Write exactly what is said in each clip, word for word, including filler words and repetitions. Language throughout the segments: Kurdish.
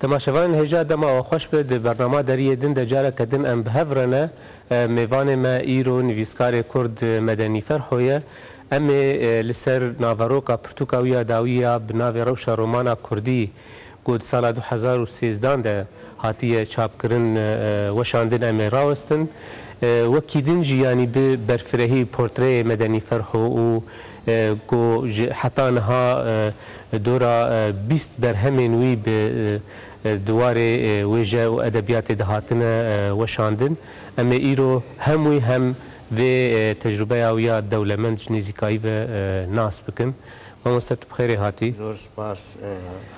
Temaşevanên hêja, dema we xweş be. Di bernama deriyê din de careke din em bi hev re ne. E, mêvanê me îro nivîskarê Kurd Medenî Ferho ye. Em ê, e, li ser naveroka pirtûka wî ya dawî ya bi navê Rewşa Romana Kurdî, ku di sala du hezar û sêzdan de hatiye çapkirin, e, weşandin, em ê rawestin. E, wekî din jî, yanî bi berfirehî portreyê Medenî Ferho û, e, ku ji heta niha, e, dora, e, bîst berhemên wî bi, e, e, di warê, e, wêje û edebiyatê de hatine, e, weşandin. Em ê îro hem wî hem vê, e, tecrûbeya wî ya dewlemend ji nêzîkayî ve, e, nas bikin. Mamoste, tu bi xêrê hatî. Zor spas, e,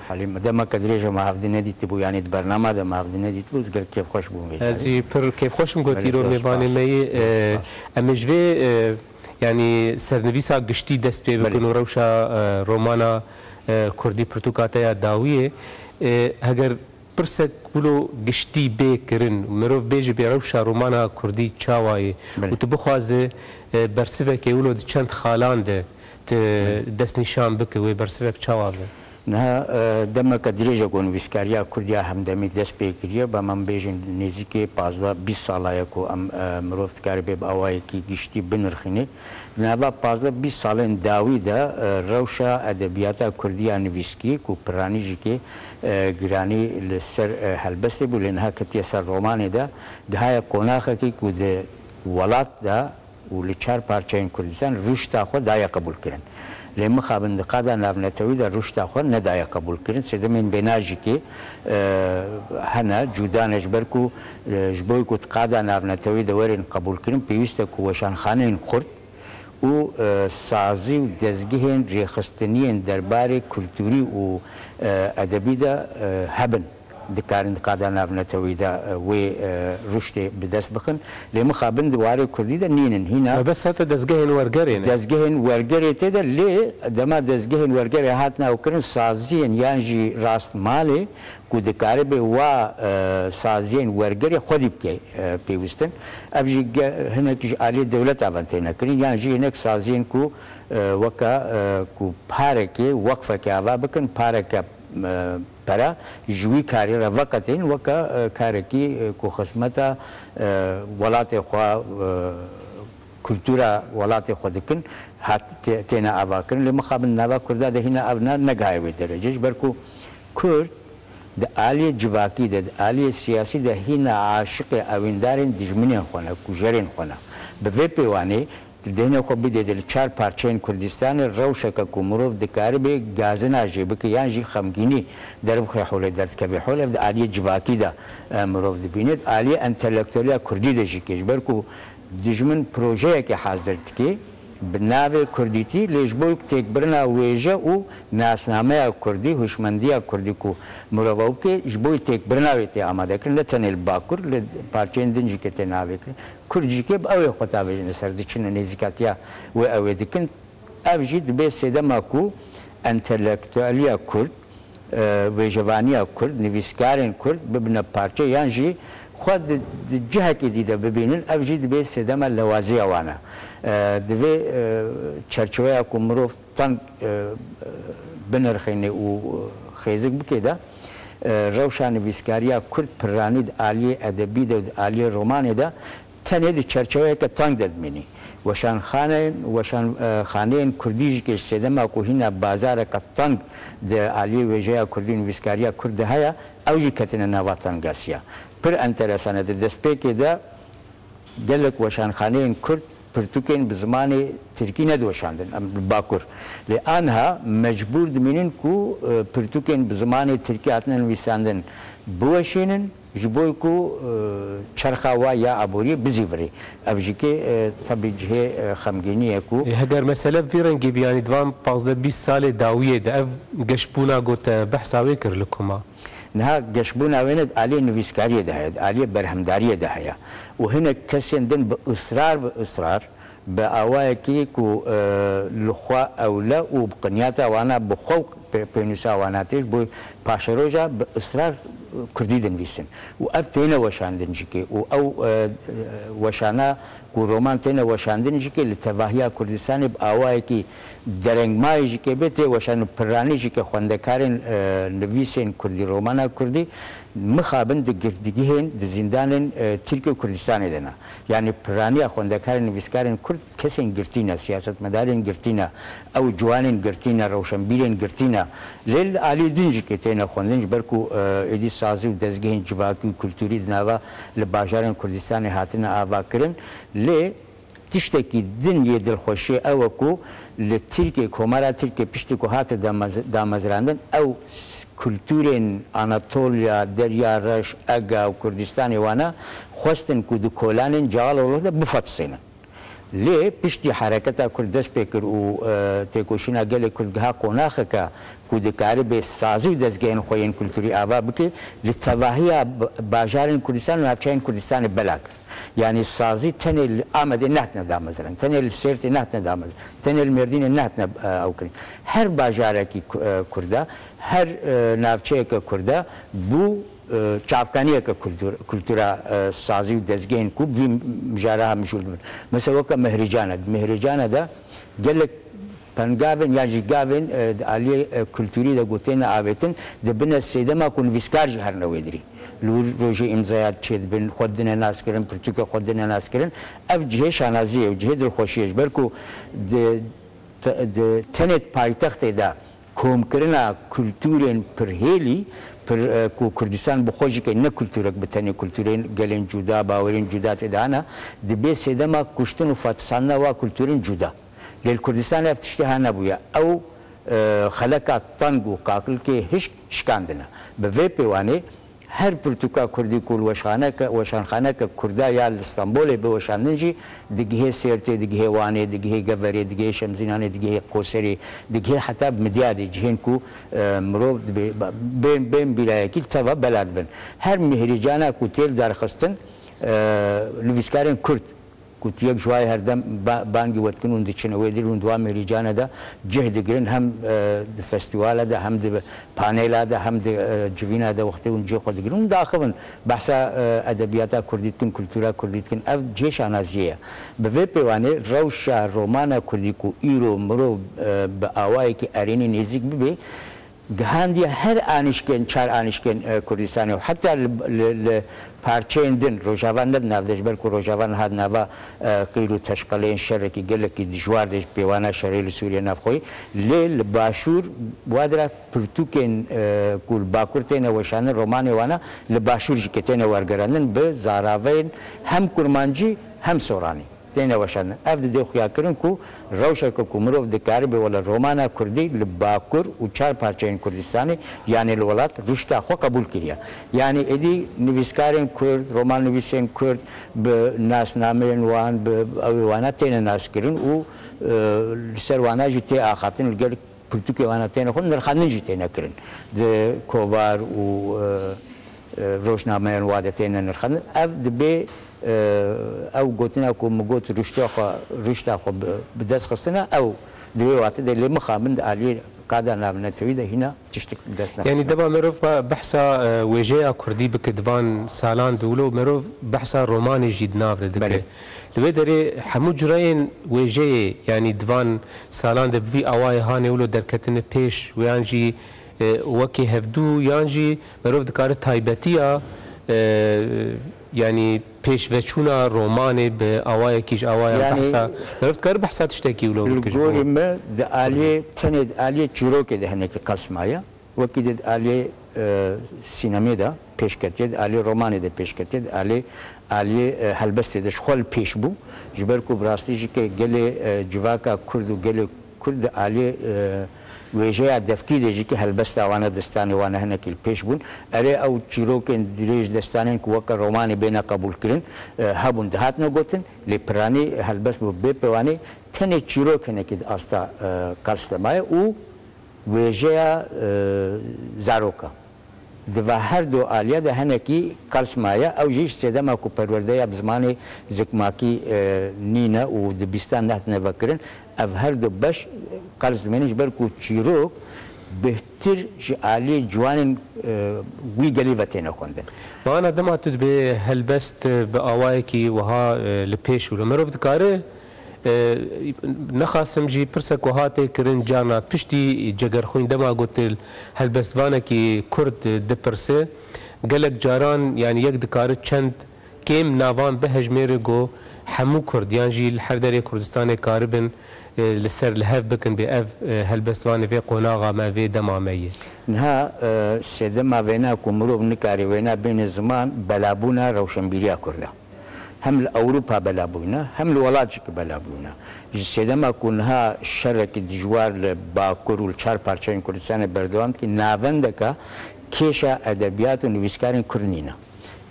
Helîm. Demeke dirêj e me hevdî nedîtibû, yanî di bernama de me hevdî nedîtibû, ez gelek kêfxweş bûm vê carê. Ez jî pir kêfxweş im ku Belê, îro zor mêvanê spas. me yî. Zor E, spas. Em ê ji vê, e, yanî sernivîsa giştî dest pê bikin Belê. û rewşa, e, romana, e, kurdî pirtûka te ya dawiyê. E, heger pirsek wilo giştî bê kirin, mirov bêje bê rewşa romana kurdî çawa ye Belê. û tu bixwaze, e, bersivekê wilo di çend xalan de tu Belê. destnîşan bike, wê bersivek çawa be? Niha, e, demeke dirêj e ku nivîskariya kurdî ya hemdemî dest pê kiriye, ba em bêjin nêzîkê pazdeh bîst sala ye ku em, e, mirov dikare bê bi awayekî giştî binirxîne. Di nava pazdeh bîst salên dawî de, e, rewşa edebiyata kurdî ya nivîskî ku piranî jî kê, e, giranî li ser, e, helbestê bû, lê niha ketiye ser romanê de, gihaye qonaxekî ku di welat de û li çar parçeyên Kurdistan rûşta xwe daye qebûlkirin. Lê mixabin di qada navnetewî de rûşta xwe nedaye qebûlkirin. Sedemên vêna jî kê, e, hene, cûda ne, ji ber ku, e, ji bo ku di qada navnetewî de werin qebûlkirin, pêwîst e ku weşanxaneyên xurt û, e, sazî û dezgehên rêxistiniyên derbarê kulturî û, e, edebî de, e, hebin. Dikarin di qada navnetewî de, e, wê, e, rûştê bi dest bixin. Lê mixabin di warê kurdî de nînin. Hîna Mebest heta dezgehên wergerê ne? Dezgehên wergerê tê de, lê dema dezgehên wergerê hatin ewkirin, saziyên yan jî rastmalê ku dikaribe wa, e, saziyên wergerê xwedî bike, e, pêwîstin. Ev jî ge-, hinek ji aliyê dewleta ve têne kirin, yan jî hinek saziyên ku, e, weke, e, ku parekê, weqfekê ava bikin, pareke, e, pere ji wî karî re veqetên, weke, e, karekî, e, ku xizmeta, e, welatê xwe, e, kultura welatê xwe dikin, hat tê-, têne avakirin. Lê mixabin nava Kurda de hîna ev ne, negihaye wê derecê. Ji ber ku Kurd di aliyê civakî de, di aliyê siyasî de hîna aşiqê ewîndarên dijminên xwe ne, kujerên xwe ne. Bi vê pêwanê, tu dehnê xwe bidê de li çar parçeyên Kurdistanê rewşeke ku mirov dikaribe gazina jê bike yan jî xemgînî derbixe holê, derdikeve holê, ev di aliyê civakî de, e, mirov dibîne. Di aliyê entelektueliya kurdî de jî kê, ji ber ku dijmin projeyekê hazir dike, bi navê kurdîtî, lê ji bo têkbirina wêje û nasnameya kurdî, huşmendiya kurdî ku mirov ew bike, ji bo têkbirina wê tê amade kirin, ne tenê li Bakur, li parçeyên din jî ke tê navê kirin. Kurd jî ke bi ew ê xwe tavêjin li ser diçin û nêzîkatiya wê ew ê dikin. Ev jî dibe sêdema ku entelektueliya kurd, e, wêjevaniya kurd, nivîskarên kurd bibine parçe yan jî xwe di, di cihekê dî de bibînin, ev jî dibe sêdema lewaziya wan e. E, di vê, e, çerçeweya ku mirov teng, e, e, binirxîne û, e, xêzik bike de, e, rewşa nivîskariya kurd piranî di aliyê edebî de û di aliyê romanê de tenê di çerçeveyeke teng de dimînî. Weşanxaneyên, weşan, e, xaneyên kurdî jî kê ji sêdema ku hîna bazareke teng di aliyê wêjeya kurdî û nivîskariya kurd de heye, ew jî ketine nava tengasiya. Pir enteresan e, di destpêkê de gelek weşanxaneyên kurd pirtûkên bi zimanê tirkî nediweşandin, em li Bakur. Lê aniha mecbûr dimînin ku, e, pirtûkên bi zimanê tirkî hatine nivîsandin biweşînin, ji bo ku, e, çerxa wa ya aboriyê bizîvirê. Ev jî kê, e, tebî cihê, e, xemgînî ye ku E, heger mesele bi vî rengî bî, yanî di van pazdeh bîst salê dawiyê de ev geşbûna ku te behsa wê kir li ku ma? Niha geşbûna wê ne di aliyê nivîskariyê de heye, di aliyê berhemdariyê de heye. Û hinek kesên din bi israr, bi israr, bi awayekî ku, e, li xwe ewle û bi qinyata wana bi xwe û pê-, pênûsa wana tê, ji bo paşeroja bi israr kurdî dinivîsin. Û ev têne weşandin jî ke û ew, e, e, weşana ku roman têne weşandin jî ke li tevahiya Kurdistanê bi awayekî derengmayê jî ke bê tê weşandin, piranî jî ke xwendekarên, e, nivîsên kurdî, romana kurdî mixabin di girtîgihên, di zîndanên, e, Tirkiye û Kurdistanê de ne. Yanî piraniya xwendekarên, nivîskarên kurd kesên girtî ne, siyasetmedarên girtî ne, ew ciwanên girtî ne, rewşenbîrên girtî ne. Lê li alî din jî ke têne xwendin, ji ber ku, e, êdî sazî û dezgehên civakî û kulturî di nava, li bajarên Kurdistanê hatine avakirin. Lê tiştekî din yê dilxweşiyê ew e ku li Tirkiye, Komara Tirkiye piştî ku hate damez-, damezrandin, ew s-, kulturên Anatolya, Derya Reş, Ega û Kurdistanê wana xwestin ku di kolanên Cağaloğlu de bifetisênin. Lê piştî hereketa Kurd dest pê kir û, e, têkoşîna gelê Kurd giha qonaxeke ku dikaribe sazî û dezgehên xwe yên kulturî ava bike, li tevahiya b-, bajarên Kurdistan û navçeyên Kurdistanê bela kir. Yanî sazî tenê li Amedê nehatine damezrandin, tenê li Sêrtê nehatine damezrandin, tenê li Mêrdînê nehatine, e, ew kirin. Her bajarekî ku-, e, Kurda, her, e, navçeyeke Kurda bû, e, çavkaniyeke kultur-, kultura, e, sazî û dezgehên ku vî mijara ha mijûl dibin. Mesela weke Mehrîcana, di Mehrîcana de gelek pengavên yan jî gavên, e, di aliyê, e, kulturî de ku têne avêtin, dibine sêdema ku nivîskar jî herine wê dirî. Li wir rojê îmzaya çêdibin, xwe dine naskirin, pirtûke xwe dine naskirin. Ev cihê şanaziyê û cihê dilxweşiyê ji ber ku di, te-, di tenê paytextê de komkirina kulturên pirhêlî, pir, e, ku Kurdistan bi xwe jî ke ne kulturek bi tenê kulturên gelên cuda, bawerên cuda tê de hene, dibê sêdema kuştin û fetisandina wa kulturên cuda. Lê li Kurdistanê ev tiştê ha nebûye. Ew, e, xeleka teng û qaqilkê hişk şikandine. Bi vê pêwanê her pirtûka kurdî ku li weşxaneke, weşanxaneke kurda ya li Stenbolê bi weşandin jî digihê Sêrtê, digihê Wanê, digihê Geverê, digihê Şemzînanê, digihê Qoserê, digihê heta Midyadê, cihên ku, e, mirov dibê, ba-, bên, bên bîrayekî li teva bela dibin. Her mihrîcana ku tê li darxistin, e, nivîskarên kurd ku tu yek ji wayê herdem ba-, bangî we dikin û diçine wê dir û di wan mihrîcane de cih digirin, hem, e, di festîwala de, hem di panela de, hem di, e, civîna de wextê hûn cihê xwe digirin û diaxivin behsa, e, edebiyata kurdî dikin, kultura kurdî dikin. Ev cihê şanaziyê ye. Bi vê pêwanê rewşa romana kurdî ku îro mirov, e, bi awayekî erênî nêzîk bibe, gihandiye her anîşkên, çar anîşkên, e, Kurdistanê û heta li, li, li parçeyên din, Rojava ne di nav de, ji ber ku Rojava niha di nava, e, qîr û teşqeleyên şerekî gelekî dijwar de, ji pêwana şerê li Sûriye navxweyî, lê li Başûr wadira pirtûkên, e, ku li Bakur têne weşandin, romanê wana li Başûr jî ke têne wergerandin, bi zaraveyên hem kurmancî hem soranî têne weşandin. Ev didê xuyakirin ku rewşeke ku mirov dikaribe wele romana kurdî li Bakur û çar parçeyên Kurdistanê, yanî li welat, ruşta xwe qebûl kiriye. Yanî êdî nivîskarên kurd, romannivîsên kurd bi nasnameyên wan, bi ew ê wana têne naskirin û, e, li ser wana jî tê axaftin, li gel pirtûkê wana têne xwe nirxandin jî têne kirin. Di kovar û, e, e, rojnameyan wa de têne nirxandin. Ev dibê, e, ew gotina ku min got ruşta xwe, ruşta xwe bi, bi dest xistine, ew di wê wate de lê mixabin di aliyê qada navnetewî de hîna tiştik bi dest nexistine. Yanî dema mirov be-, behsa, e, wêjeya kurdî bike di van salan de wilo mirov behsa romanê jî di nav de dike. Belê. Li wê derê hemû cureyên wêjeyê, yanî di van salan de bi vî awayê hanê wilo derketine pêş, yan jî, e, wekî hevdû, yan jî merov dikare taybetiya, e, yanî pêşveçûna romanê bi awayekî ji awaya Yanî behsa, merov dikare behsa tiştekî wilo li bike ji bo gorî me di aliyê, tenê di aliyê çîrokê de hinekî qels maye. Wekî di aliyê, e, sînemê de pêşketiye, di aliyê romanê de pêşketiye, di aliyê, aliyê, e, helbestê de ji xwe li pêş bû. Ji ber ku bi rastî jî ke gelê, e, civaka kurd û gelê kurd di aliyê, e, wêjeya devkî de jî ke helbesta wana, distanê wana hinekî li pêş bûn. Erê ew çîrokên dirêj destanên ku weke romanê bêne qebûlkirin, e, hebûn dihatine gotin, lê piranî helbest bû bê pewanê tenê çîrok hinekî di asta, e, qels de maye û wêjeya, e, zaroka. Di va her du aliya de hinekî qels maye. Ew jî ji sedema ku perwerdeya bi zimanê zikmakî, e, nîne û di bîstan nehatine vekirin, ev her du beş qels dimênin, ji ber ku çîrok bêht-, tir ji aliyê ciwanên, e, wî gelî ve têne xwendin. Mana dema tu dibê helbest, e, bi awayekî wiha, e, li pêş û li mirov dikare, e, nexasim jî pirsek wiha tê kirin, carna piştî Cegerxwîn dema ku tu helbestvanekî Kurd dipirse, gelek caran, yanî yek dikare çend kêm navan bihejmêre ku hemû Kurd yan jî li her derê Kurdistanê karibin, e, li ser li hev bikin bê ev, e, helbestvanê vê qonaxa me, vê dema me yê. Niha, e, sedema vêna ku mirov nikare wêna bêne ziman, belabûna rewşenbîriya Kurda. Hem li Ewropa belabûyne, hem li welat jî ki belabûyne. Ji sedema ku niha şerekî dijwar li Bakur û li çar parçeyên Kurdistanê berdewam dike, navendeka kêşa edebiyat û nivîskarên Kurd nîne.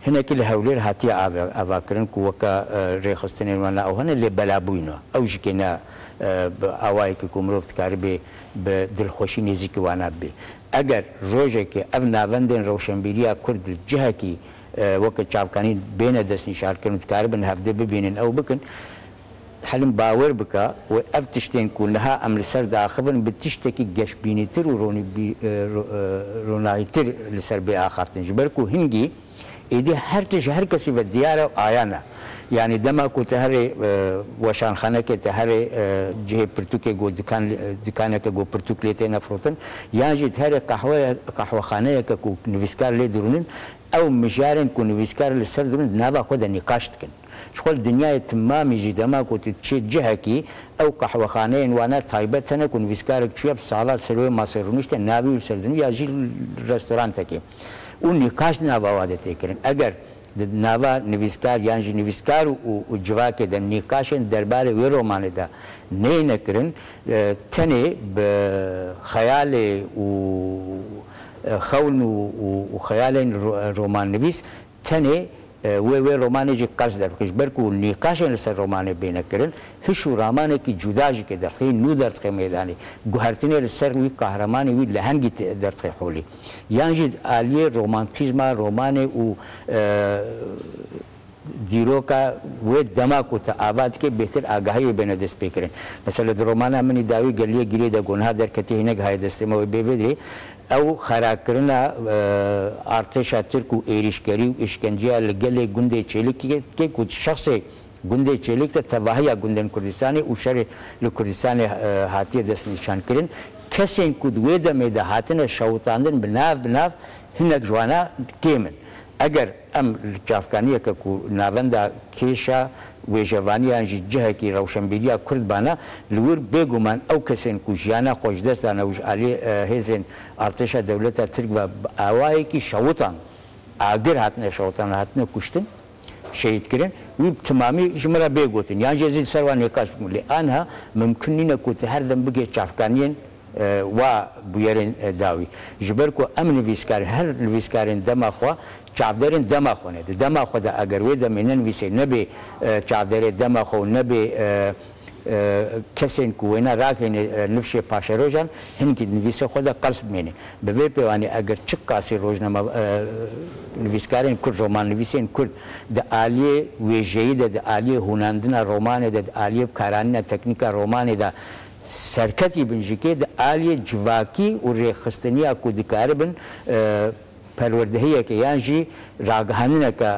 Hinekî li Hewlêr hatiye ave-, avakirin ku weke, e, rêxistinên wana ew hene, lê belabûyne. Ew jî kêne, e, bi awayekî ku mirov dikaribê bi dilxweşî nêzîkî wana bibê. Eger rojekê ev navendên rewşenbîriya Kurd li cihekî, e, weke çavkanî bêne destnîşankirin û dikaribin hevdê bibînin, ew bikin, Helim, bawer bike, wê ev tiştên ku niha em li ser diaxivin, bi tiştekî geşbînîtir û ronîbî-, e, ro-, e, ronahîtir li ser bê axaftin. Ji ber ku hingî êdî her tişt ji her kesî ve diyar e û ayan e. Yanî dema ku te herê, e, weşanxaneke, te herê, e, cihê pirtûkê ku dikan, dikaneke ku pirtûk lê têne firotin, yan jî te herê qehwe-, qehwexaneyeke ku nivîskar lê dirûnin, ew mijarên ku nivîskar li ser dirûn di nava xwe de nîqaş dikin. Ji xwe li dinyayê timamî jî dema ku tu diçê cihekî, ew qehwexaneyên wana taybet hene ku nivîskarek çûye bi sala li ser wê masê rûnişte, navê wî li ser dinivî ya jî restorantekê. Û nîqaş di nava wa de tê kirin. Eger di nava nivîskar yan jî nivîskar û, û civakê de nîqaşên derbarê wê romanê de neyne kirin, e, tenê bi xeyalê û, e, xewn û, û, û xeyalên ro-, romannivîs tenê, e, wê, wê romanê jî qels derbixin. Ji ber ku nîqaşên li ser romanê bêne kirin, hiş û ramanekî cuda jî ke derdixê, nû derdixê meydanê. Guhertinê li ser wî qehremanê wî lehengî te-, derdixê holê. Yan jî aliyê romantîzma romanê û, e, dîroka wê dema ku te ava dike, bêhtir agahî wê bêne destpêkirin. Mesela di romana min î dawî Geliyê Girê de ku niha derketiye, hinek haye destê me, wê bê vê dirê, ew xerakirina, e, artêşa Tirk û êrîşkerî û îşkenceya li gelê gundê Çêlikê ku şexsê gundê Çêlik de tevahiya gundên Kurdistanê û şerê li Kurdistanê, e, hatiye destnîşankirin. Kesên ku di wê demê de hatine şewitandin bi nav bi nav hinek ji wana kêm in. Eger em li çavkaniyeke ku navenda kêşa wêjevaniyan jî cihekî rewşenbîriya Kurd bana, li wir bêguman ew kesên ku jiyana xwe ji dest dane û ji alî, e, hêzên artêşa dewleta Tirk ve bi awayekî şewitan, agir hatine şewitan, hatine kuştin, şehîd kirin, wî bi timamî ji min re bê gotin. Yan jî ez ê li ser wan nîqaş bikim. Lê aniha mimkun nîne ku tu her dem bigê çavkaniyên, e, wa bûyerên, e, dawî. Ji ber ku em nivîskar, her nivîskarên dema xwe, çavderên dema xwe ne. Di dema xwe de eger wê demê nenivîsê, nebê, e, çavderê dema xwe û nebê, e, e, kesên ku wêne rakhêne, e, nifşê paşerojan, hinkî di nivîsê xwe de qels dimêne. Bi vê pêwanê eger çiqasî rojname, e, nivîskarên Kurd, romannivîsên Kurd di aliyê wêjeyî de, di aliyê hûnandina romanê de, di aliyê bikaranîna teknîka romanê de serketî bin jî kê, di aliyê civakî û rêxistiniya ku dikaribin, e, perwerdehiyeke yan jî ragihandineke, e,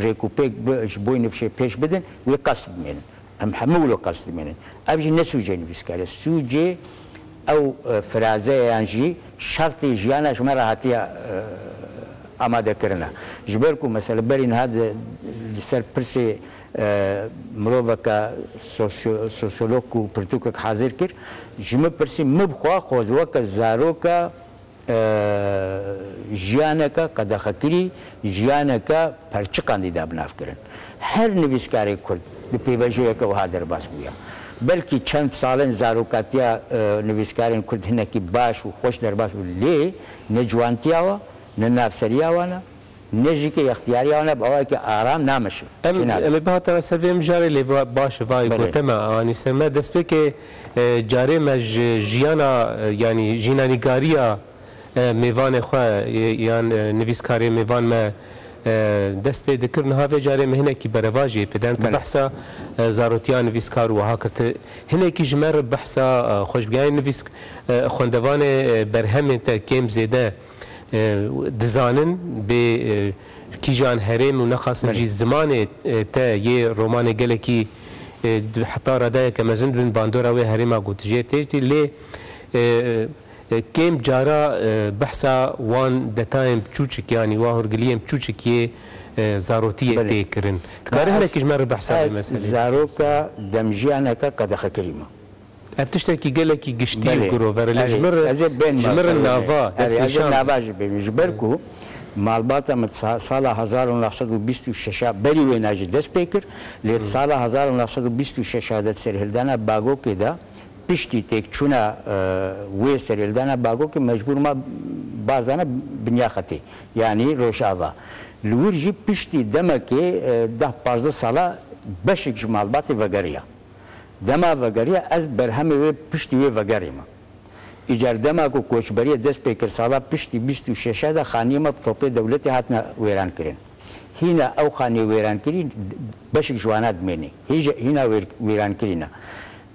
rêkûpêk bi, ji bo nifşê pêş bidin, wê qels bimênin. Em hemû wilo qels dimênin. Ev jî ne sûcê nivîskarê. Sûcê ew, e, firazeyan jî şertê jiyana ji me re hatiye, e, amadekirine. Ji ber ku mesela berî niha di, li ser pirsê, e, miroveke sosyo-, sosyolog ku pirtûkek hazir kir, ji min pirsî, min bi xwe xwe weke zaroka e, jiyaneke qedexekirî, jiyaneke perçiqandî da bi nav kirin. Her nivîskarê Kurd di pêvajoyeke wiha derbas bûye. Belkî çend salên zarokatiya, e, nivîskarên Kurd hinekî baş û xweş derbas bû, lê ne ciwantiya wan, ne navseriya wan e, ne jî ke yextiyariya wan e bi awayekî aram nameşe. Em, Çi nabe? Em ê bihatana ser vê mijarê lê va-, baş vayê Belê. Gote me, anî ser me destpêkê, e, carê me ji jiyana, e, yanî jînanîgariya e, mêvanê xwe, e, yan, e, nivîskarê mêvan me, e, dest pê dikir. Niha vê carê me hinekî berevajî pê den. Tu Belê. behsa, e, zarotiya nivîskar û wiha kir. Tu hinekî ji me re behsa, e, xweşbiyayê nivîsk-, e, xwendevanê, e, berhemên te kêm zêde, e, dizanin bê, e, kîjan herêm û nexasim Belê. jî zimanê, e, te yê romanê gelekî, e, di, heta radayeke mezin bin bandora wê herêma gotijê tê jî lê, e, e, kêm cara, e, behsa wan detayên biçûçik, yanî wa hûrgiliyên biçûçik yê, e, zarotiyê Belê. tê kirin. Dikare Ez, hinekî ji me re behsa vê ez meseleyê? zaroka demjiyaneke qedexekirî me. Ev tiştekî gelekî giştî û Belê. girover e. Lê ji Erê, min re, ez ê bên ji min re meseleyê. nava, Erê, ez ê destnîşan. nava jî bêm. Ji ber ku malbata min sa-, sala hezar û neh sed û bîst û şeş a berî wêna jî dest pê kir. Lê Hmm. sala hezar û neh sed û bîst û şeş a de serhildana Bagokê de piştî têkçûna, e, wê serhildana Bagokê mecbûr ma bazdana Binya Xetê. Yanî Rojava. Li wir jî piştî demekê, e, deh pazdeh sala beşek ji malbatê vegeriya. Dema vegeriya ez berhemê wê piştî wê vegerîme. Îcar dema ku koçberiyê dest pê kir sala piştî bîst û şeş de xaniyê me bi topê dewletê hatine wêran kirin. Hîna ew xaniyê wêran kirî beşek ji wana dimêne. Hîje-, hîna wêr-, wêran kirîne.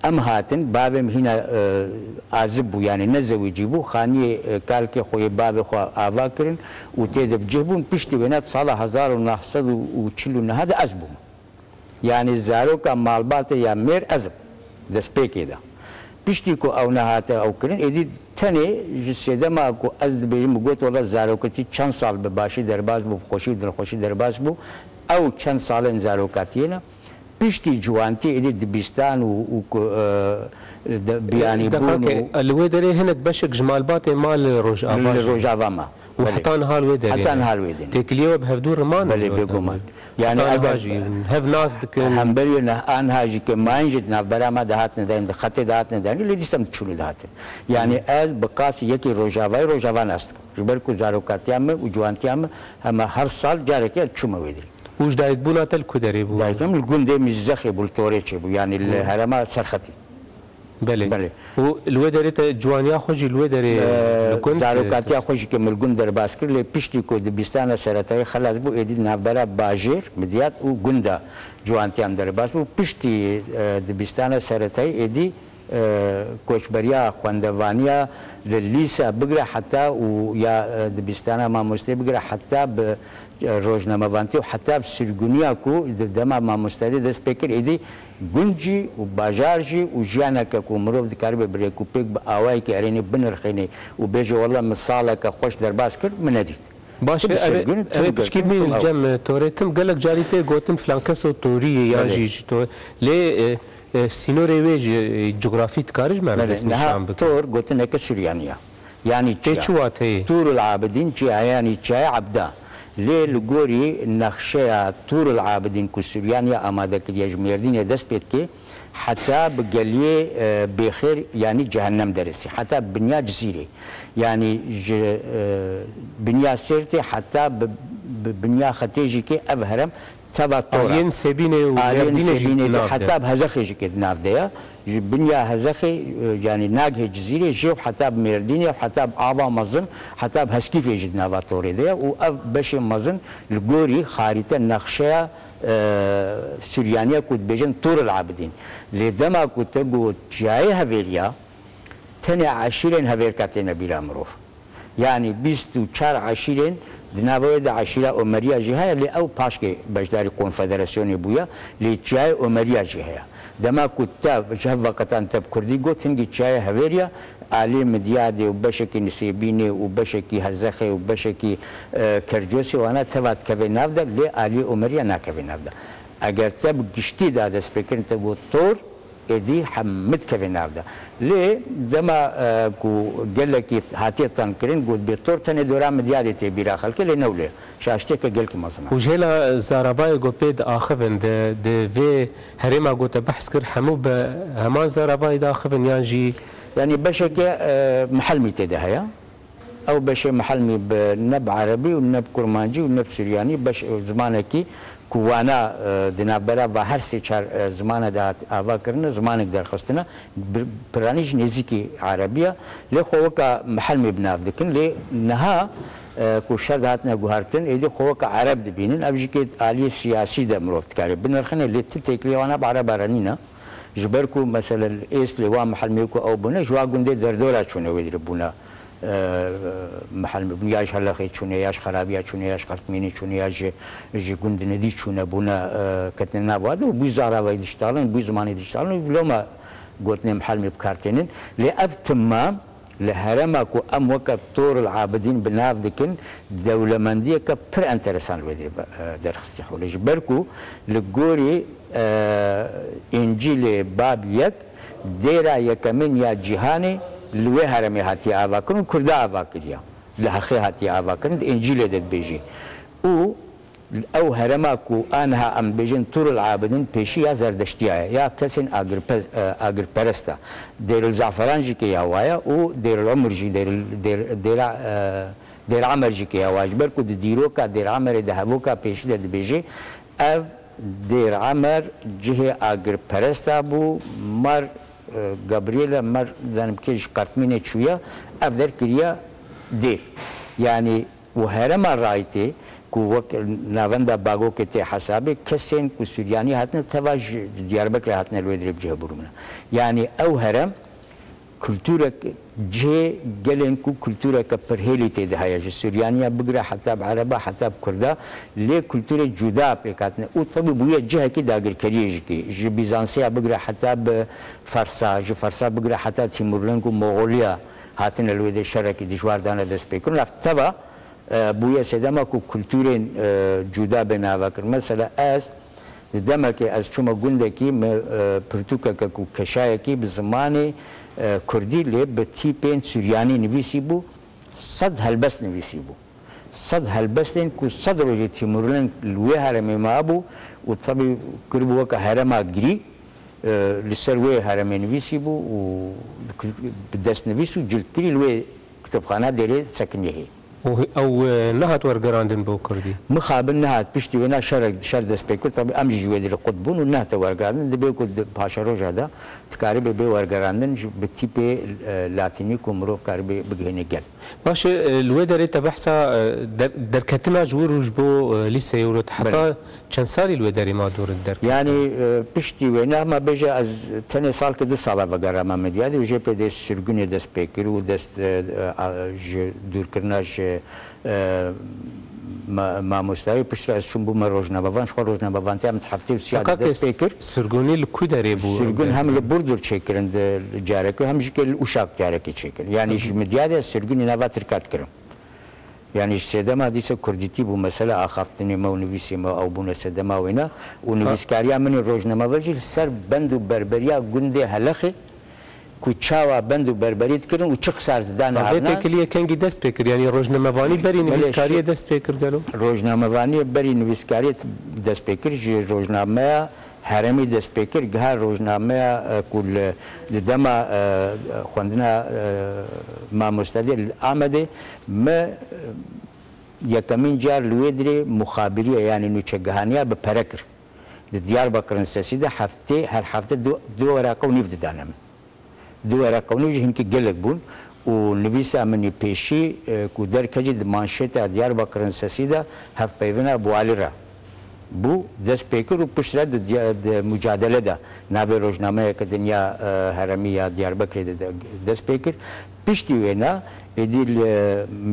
Em hatin, bavê min hîna, e, azib bû, yanî ne zewicî bû, xaniyê, e, kalkê xwe yê bavê xwe ava kirin û tê de bi cih bûn. Piştî wêne sala hezar û neh sed û çil û neh de ez bûm. Yanî zaroka malbatê ya mêr ez im destpêkê de. Piştî ku ew nehate ew kirin, êdî tenê ji sedema ku ez dibêjim, min got, wela zarokatî çend sal bi başî derbas bû, bi xweşî û dilxweşî derbas bû, ew çend salên zarokatiyê ne. Piştî ciwantî êdî dibistan û, û ku, e, de, biyanî bûn Deqakê, û li wê derê hinek beşek ji malbatê ma li Rojava li jî. Rojava ma. Û Belê. heta niha li wê derê Heta ne. niha li wê derê ne. Têkiliyê we bi hevdû re mane Belê, li wê bêguman. derê. Yani Heta niha eger jî hev nas dikin. Hemberî ne, anha jî ke mayîn jî di navbera me de hatine dayîn, di xetê de hatine dayîn, lê dîsa em diçûne dihatin. Yani ez bi qasî yekî Rojavayê, Rojava nas dikim. Ji ber ku zarokatiya me û ciwantiya me hema her sal carekê ez diçûme wê derê. Û ji dayikbûna te li ku derê bû? Dayikbûna min li gundê Mîzexê bû, li Torê çêbû, yani li herêma Serxetî. Belê. Belê. Û li wê derê te ciwaniya xwe jî li wê derê Ee, li gund, zarokatiya e, xwe jî ke min li gund derbas kir, lê piştî ku dibistana seretayî xelas bû, êdî navbera bajêr, Midyat û gunda ciwantiya min derbas bû. Piştî, e, dibistana seretayî êdî, e, koçberiya xwendevaniya li lîse bigire heta û ya, e, dibistana mamosteyê bigire heta bi, e, rojnamevantî û heta bi sirgûniya ku di dema mamostayê de dest pê kir, êdî gund jî û bajar jî û jiyaneke ku mirov dikaribe bi rêk û pêk bi awayekî erênê binirxînê û bêje, wela min saleke xweş derbas kir, min nedît. Baş e, Tim ev ê, sirgûn, ev ê tim piçkî girtin, bimînin tim li ew. cem, e, Torê, tim gelek carî tê gotin filan keso Torî ye yan Belê. jî ji Torê. Lê, e, e, sînorê wê ji, e, cografî dikare ji me re Belê, destnîşan niha bike? Tor gotineke Suryanî ye. Yani Tê çiya? çi wateyê? Tûrul Abidîn çiya? Yani çiyayê Ebda. Lê li gorî nexşeya Tûrul Abidîn ku Suryanî amade kiriye, ji Mêrdînê dest pê dike, heta bi geliyê, e, Bêxêr, yani Cehennem Deresi, heta bi binya Cizîrê. Yani ji, e, binya Sêrtê heta bi, bi binya Xetê jî ke ev herem teva tor e. Aliyên Sebînê û Aliyên Mêrdînê jî Sebînê jî nav de. heta bi Hezexê jî ke di nav de ye. Ji binya Hezexê, e, yani nagihê Cizîrê jê û heta bi Mêrdînê û heta bi Ava Mezin, heta bi Heskîfê jî di nava torê de ye û ev beşê mezin li gorî xarîte nexşeya, e, Suryaniya ku dibêjin Tûril Abidîn. Lê dema ku te got çiyayê Hevêriya, tenê eşîrên Hevêrka têne bîra mirov. Yani bîst û çar eşîrên, di nava wê de eşîra Omeriya jî heye, lê ew paşkê beşdarî konfederasyonê bûye, lê çiyayê Omeriya jî heye. Dema ku te ji hev veqetan te bi kurdî got, hingî çiyayê Hevêriya, alî Midyadê û beşekî Nisêbînê û beşekî Hezexê û beşekî, e, Kercosê wana teva dikeve nav de, lê alî Omeriya nakeve nav de. Eger te bi giştî da destpêkirin te got tor, êdî hemî dikeve nav de. Lê dema, e, ku gelekî hatiye tankirin, got bê tor tenê dora Midyadê tê bîra xelkê, lê ne wile. Şaştiyeke gelkî mezin e. Û ji hêla zaravayê ku pê diaxivin, di, di vê herêma ku te behs kir, hemû bi heman zaravayê diaxivin yan jî? Yanî beşeke, e, mihelmî tê de heye. Ew beşê mihelmî bi, ne bi erebî û ne bi kurmancî û ne bi suryanî, beş, zimanekî ku wana, e, di navbera va her sê çar, e, zimana de hat ava kirine, zimanek derxistine, bi, piranî jî nêzîkî erebî ye. Lê xwe weka mihelmî bi nav dikin. Lê niha e, ku şer dihatine guhertin, êdî xwe weke Ereb dibînin. Ev jî kê aliyê siyasî de mirov dikare binirxine, lê ti têkiliyê wana bi Ereba re nîne. Ji ber ku, meselen, êslê wan mihelmê ku ew bûne, ji wa gundê derdora çûne wê dirê bûne, e, mihelmê bûne, ya ji Helexê çûne, ya ji Xerabiya çûne, ya ji Qertmînê çûne, ya ji, ji gund Nidî çûne bûne, e, ketine nav wa de û bû zaravayî diştalin, bû zimanê diştalin û loma gotinê mihelmê bi kar tênin. Lê ev timam li herêma ku em weke Toril Abidîn bi nav dikin, dewlemendiyeke pir enteresan li wê dê, e, derxistî holê. Ji ber ku li gorî, e, Încîlê Bab yek, dêra yekemîn ya cîhanê li wê herêmê hatiye avakirin û Kurda ava kiriye. Li Hexê hatiye avakirin, di Încîlê de dibêjî. Û ew herêma ku aniha em dibêjin Turul Abidin pêşî ya Zerdeştiya ye, ya kesên agirpe-, e, agirperest e. Dêril Zaferan jî kê ya wa ye û Dêril Umur jî, Dêril, Dêr-, Dêra, e, Dêr Emer jî kê ya wa. Ji ber ku di dîroka Dêr Emerê de hevoka pêşî de dibêjê, ev Dêr Emer cihê agirperesta bû, mar, e, Gabriele, mar, zanim kê ji Qertmînê çûye, ev der kiriye Dêr. Yanî û herêma Raytê ku wek navenda Bagokê tê hesabê, kesên ku Suryanî hatine teva ji Diyarbekirê hatine li wê dirê bi cih bûrmine. Yanî ew herêm kulturek cihê gelên ku kultureke pirhêlî tê de heye, ji Suryaniya bigire heta bi Ereba, heta bi Kurda, lê kulturê cuda pêk hatine. Û tebî bûye cihekî dagirkeriyê jî kê. Ji Bîzansiya bigire heta bi Fersa, ji Fersa bigire heta Tîmurleng û Moxoliya hatine li wê de şerekî dijwar dane destpêkirin. Ev teva e, bûye sedema ku kulturên, e, cuda bê navekirin. Mesela ez di demekê ez çûme gundekî, me, e, pirtûkeke ku keşayekî bi zimanê, e, kurdî lê bi tîpên suryanî nivîsî bû, sed helbest nivîsî bû. Sed helbestên ku sed rojê Tîmûrleng li wê herêmê mabû û tebî kiribû weke herêma girî, e, li ser wê herêmê nivîsî bû û bi destnivîs û cildkirî li wê kitêbxana dêrê sekiniyehê. Û ew, e, nehat wergerandin bo kurdî? Mixabin nehat, piştî wêna şer, şer dest pê kir. Tabî em jî ji wê dirê qut bûn û nehate wergerandin. Dibê ku di paşeroja de dikaribê bê wergerandin, ji, bi tîpê, e, latînî ku mirov karibê bigihêne gel. Baş e, li wê derê te behsa, e, der-, derketina ji wir û ji bo, e, lîseyê û heta Belê. Çend salî li wê derê ma dûr in derket? Yanî, e, piştî wê, nema bêje ez tenê salke du sala vegerama medyayê de û jê pê dê sirgûnê dest pê kir û dest, e, e, a, ji dûrkirina ji, e, ma-, mamostayê piştre ez çûm bûme rojnamevan, ji xwe rojnamevantiya min di heftê û siya de Kaka dest pê kir. Sirgûnî li ku derê bû? Sirgûn hem li Burdur çêkirin di carekê, hem jî kê li Uşak carekê çêkirin. Yanî ji medyayê de sirgûnê nava Tirka dikirin. Yanî ji sedema dîsa kurdîtî bû, mesela axaftinê me û nivîsê me ew bûne sedema wêne û Ha. nivîskariya min ê rojnamevan jî li ser bend û berberiya gundê Helexê ku çawa bend û berberî dikirin û çi xisar didane Ha, vê evna. Têkiliyê kengî dest pê kir, yanî rojnamevanî berî Belê nivîskariyê şu- dest pê kir gelo? Rojnamevaniyê berî nivîskariyê t-, dest pê kir, ji rojnameya herêmî dest pê kir, giha rojnameya, e, ku li, di dema, e, xwendina, e, mamostadiyê li Amedê me, e, yekemîn car li wê dirê muxabiriye, yanî nûçegihaniya bi pere kir. Di Diyarbekir Lisesî de heftê, her hefte du, du weraqe û nîv didane min. Du weraqe û nîv jî hinkî gelek bûn û nivîsa min ê pêşî, e, ku derkecî di manşeta Diyarbekir Lisesî de hevpeyvina Bualî re bû, dest pê kir û piştre di diya-, di mucadele de navê rojnameyeke din ya, e, herêmî ya Diyarbekirê de, de dest pê kir. Piştî wêna êdî li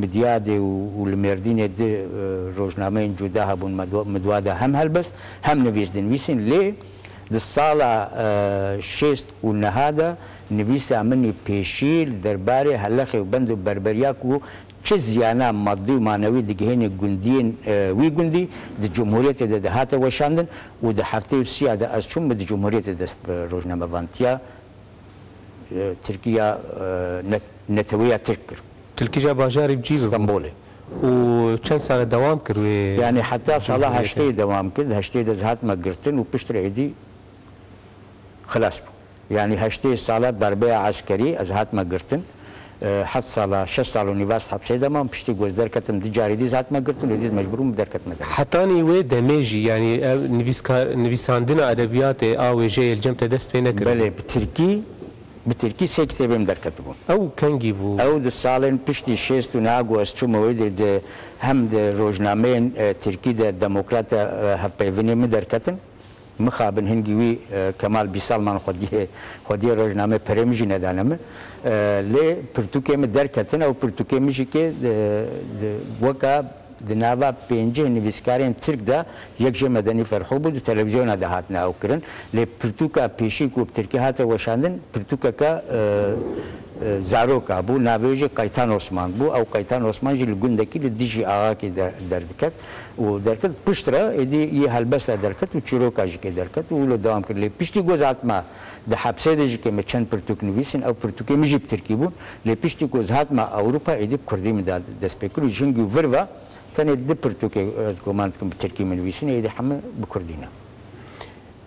Midyadê û, û li Mêrdînê di, e, rojnameyên cuda hebûn, Medwa-, Midwa de hem helbest hem nivîs dinivîsîn, lê di sala, e, şêst û neha de nivîsa min ê pêşî li derbarê Helexê û bend û berberiya ku çi ziyana madî û manewî digihêne gundiyên, e, wî gundî di Cumhuriyetê de dihate weşandin û di heftê û sîya de ez çûm, min di Cumhuriyetê dest bi rojnamevantiya, e, Tirkiya, e, net-, neteweya Tirk kir. Tirkîja bajarê bi cî bû. Stenbolê. Û çend sale dewam kir wê Yanî heta sala cumhuriyetê? Heştê dewam kir, heştê de ez hatime girtin û piştre êdî xilas bû. Yanî heştê sala darbeya eskerî ez hatime girtin. E, heft sala, şeş sal û nîvas hepsê de mam, piştî ku ez derketim, du carî dî ez hatime girtin û dî ez mecbûr bûm derketime derê. Hetanî wê demê jî, yanî ev nivîskar-, nivîsandina edebiyatê a wêjeyê li cem te dest pê nekir? Belê, bi tirkî Bi tirkî sê kitêbê min derketibûn. Ew kengî bû? Ew di salên piştî şêst û nehê ku ez çûme wê derê, di, hem di rojnameyên, e, tirkî de Demokrat e, hevpeyvînê min derketin. Mixabin hingî wî, e, Kemal Bîsalman xwediyê, xwediyê rojnameyê perê min jî nedane min. E, lê pirtûkê min derketin, ew pirtûkê min jî kê, e, di, weka di nava pêncî nivîskarên tirk de yek jê Medenî Ferhû bû, di televîzyona de hatine ew kirin. Lê pirtûka pêşî ku bi tirkî hate weşandin, pirtûkeke, e, e, zaroka bû, navê wê jî Qaytan Osman bû. Ew Qaytan Osman jî li gundekî li dijî axakî der-, derdiket û derket. Piştre êdî yê helbesta derket û çîroka jî kê derket û wilo dewam kir. Lê piştî ku ez hatime di hepsê de jî kê me çend pirtûk nivîsîn, ew pirtûkê min jî bi tirkî bûn. Lê piştî ku ez hatime Ewropa, êdî bi kurdî min de dest pê kir û ji hingî vir ve tenê du pirtûkê ez guman dikim bi tirkî min nivîsîn, êdî hemû bi kurdî ne.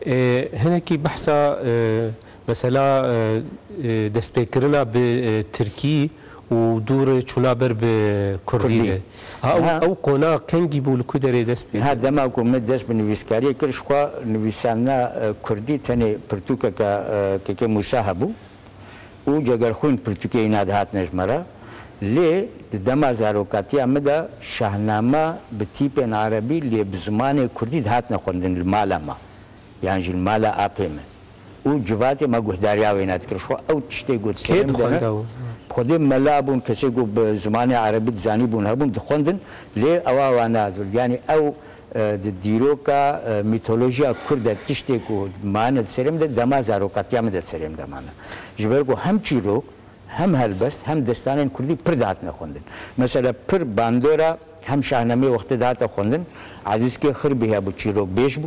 E, hinekî behsa, e, mesela, e, e, destpêkirina bi, e, tirkî û dû re çûna ber bi kurdî Kurdî. de. Ha, ew, Niha ew qonax kengî bû, li ku derê dest pê Niha kir? dema ku min dest bi nivîskariyê kir, ji xwe nivîsandina, e, kurdî tenê pirtûkeke, e, Keke Mûsa hebû û Cegerxwîn pirtûkê îna dihatine ji me re. Lê di dema zarokatiya min de Şahname bi tîpên erebî lê bi zimanê kurdî dihatine xwendin li mala me. Yan jî li mala apê me. Û civatê me guhdariya wê nedikir. Ji xwe ew tiştê ku di Kê serê min de ne, dixwenda û? Xwedê mela bûn, kesê ku bi zimanê erebî dizanîbûn hebûn, dixwendin, lê ewa wana zor. Yanî ew, e, di dîroka, e, mîtolojiya kurd de tiştê ku mane di serê min de, dema zarokatiya min de di serê min de mane. Ji ber ku hem çîrok, hem helbest, hem destanên kurdî pir dihatine xwendin. Mesela pir bandora hem Şahnemê wextê dihate xwendin, Ezîzkê Xirbî hebû, çîrokbêj bû.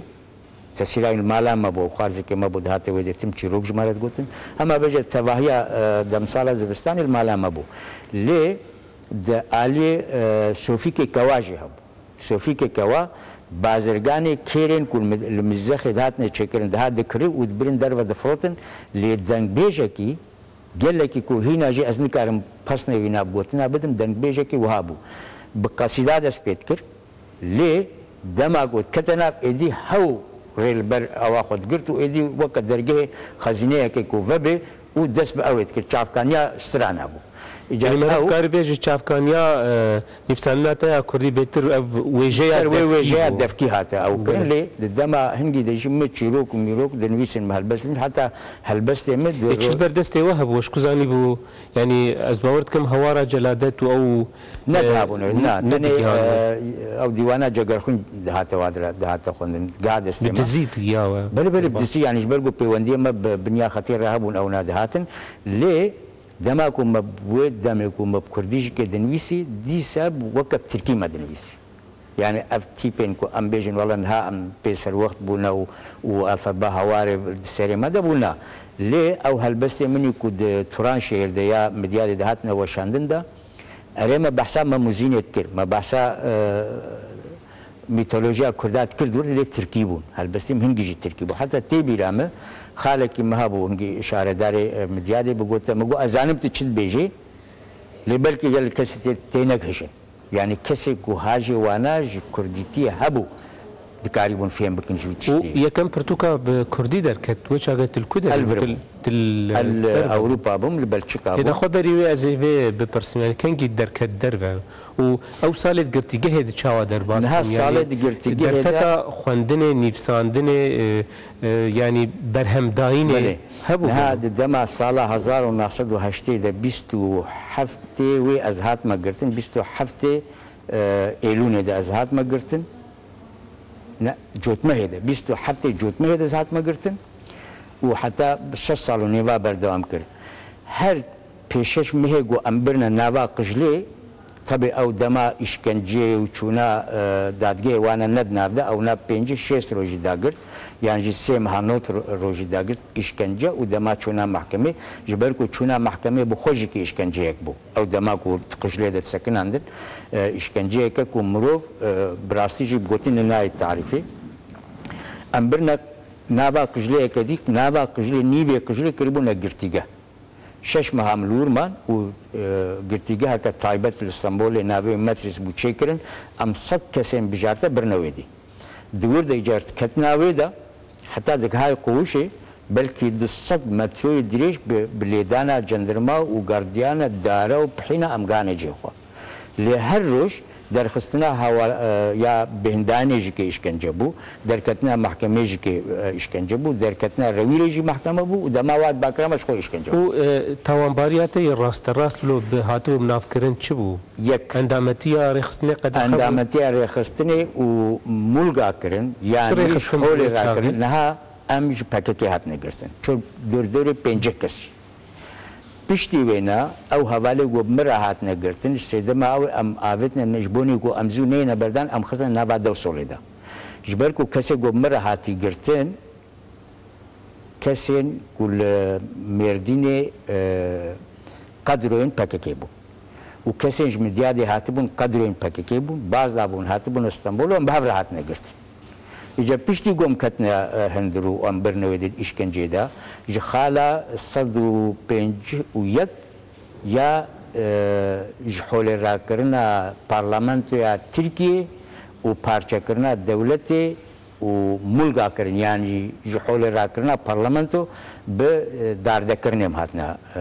Tesîra wî li mala me bû, xwarzekê me bû, dihate wê dê tim çîrok ji me re digotin. Hema bêje tevahiya, e, demsala zivistanê li mala me bû. Lê di aliyê, e, Sofîkê Kewa jî hebû. Sofîkê Kewa, bazirganê kêrên ku li mi-, li Mizexê dihatine çêkirin, dihat dikirî û dibirin derve difirotin. Lê dengbêjekî, gelekî ku hîna jî ez nikarim pesnê wîna bi gotina bidim, dengbêjekî wiha bû. Bi qesîda dest pê dikir. Lê dema ku dikete nav, êdî hew rê li ber awa xwe digirt û êdî weke dergehê xezîneyekê ku vebê û dest bi ew ê dikir. Çavkaniya strana bû. Îcar Yanî meriv ew karî bêje çavkaniya, e, nivîsandina te ya kurdî bêtir ev wêjeya ser wê devkî wêjeya bû. devkî hate ew kirin. Belê. Lê di dema hingî de jî min çîrok û mîrok dinivîsin, min helbest dinivîsin. Heta helbestê min di Ê çi ro- li ber destê we hebû? Ji ku zanîbû? Yanî ez bawer dikim hewara celadet û ew, Nedihabûn, e, ew, na, n-, tenê, nedigihand we. e, ew dîwana Cegerxwîn dihate wadira, dihate xwendin, giha destê Bi me. dizî digiya we. Belê, belê, bi dizî, yanî ji ber ku pêwendiyê me bi Binya Xetîr re hebûn, ew na dihatin. Lê dema ku me wê demê ku me bi kurdî jî kê dinivîsî, dîse weke bi tirkî me dinivîsî. Yanî ev tîpên ku em bêjin, wela niha em pê serwext bûne û, û alfaba hewarê di serê me de bûne. Lê ew helbestê min û ku di Turanşehir de ya Midyadê de hatine weşandin de, erê me behsa Memûzînê dikir, me behsa, e, mîtolojiya Kurda dikir dûr, lê tirkî bûn. Helbestê min hingî jî tirkî bû. Heta tê bîra me, xalekî me hebû, hingî şaredarê, e, Midyadê, bi gote, me got, ez zanim tu çi dibêjî, lê belkî gelek kesî tê, tê negihîjin. Yanî kesê ku hajê wana ji kurdîtiyê hebû, dikarîbûn fêm bikin ji wî Û tiştî. yekem pirtûka bi kurdî derket, wê çaxê tu li ku derê El vir bû? Tu bûm. li, tu li El, derve bû? Ewropa bûm, li Belçika Hêda bûm. xwe berî wê ez ê vê bipirsim, yanî kengî derket derve? Û ew salê di girtîgehê de çawa derbas Niha bûn? Yanî salê di girtîgehê de derfeta xwendinê, nivîsandinê, e, e, yanî berhemdayînê Belê. hebû Niha bû? di dema sala hezar û neh sed û heştê de bîst û heftê wê ez hatime girtin, bîst û heftê, e, Êlûnê de ez hatime girtin. Ne, Cotmehê de, bîst û heftê Cotmehê de ez hatime girtin û heta şeş sal û nêva berdewam kir. Her pêşeş mehê ku em birine nava Qijlê, tebê ew dema îşkenceyê û çûna, e, dadgehê wane ne di nav de, ew na pêncî şêst rojî dagirt, yan jî sê meha not ro-, rojî dagirt îşkence û dema çûna mehkemê, ji ber ku çûna mehkemê bi xwe jî kê îşkenceyek bû. Ew dema ku di Qijlê de disekinandin, e, îşkenceyeke ku mirov, e, bi rastî jî bi gotin nayê tarîfê. Em birine nava Qijleyeke dî, nava Qijlê, nîvê Qijlê kiribûne girtîgeh. Şeş meha min li wir man û, e, girtîgeheke taybet li Stenbolê navê Metris bû çêkirin. Em sed kesên bijarte birine wê dî. Di wir de îcar diketina wê de, heta digihayê Qûwişê, Belkî du sed metroyê dirêj bi, bi lêdana cendirma û gardiyana dara û pihîna em gane cê xwe. Lê her roj derxistina hewa, e, ya bêhndanê jî kê îşkence bû, derketina mehkemê jî kê, e, îşkence bû, derketina rewîrê jî mehkeme bû û dema wat bakirama ji xwe îşkence bû. Û, e, tawanbariya te yê rasterast lo bi hatibû bi navkirin çi bû? Yek. Endametiya rêxistinê qedexe bû? Endametiya rêxistinê û mulga kirin, yanî ji holê rakirin. Niha em ji P K K hatine girtin. Ço dordorê pêncî kes. Piştî wêna ew hevalê ku bi min re hatine girtin, ji sedema ew em avêtine ne ji bonê ku em zû neyêne berdan, em xistin nava dew solê de. Ji ber ku kesê ku bi min re hatî girtin, kesên ku li Mêrdînê, e, qedroyên P K K bûn. Û kesên ji Midyadê hatibûn, qedroyên P K K bûn, baz dabûn, hatibûn Stenbolê, em bi hev re hatine girtin. Îca piştî ku em ketine, e, hundir û em birine wê dê îşkenceyê de, ji xala sed û pêncî û yek ya, e, ji holêrakirina parlamentoya Tirkiyê û parçekirina dewletê û mulga kirin, yanî ji holê rakirina parlamento bi, e, dardekirinê em hatine, e,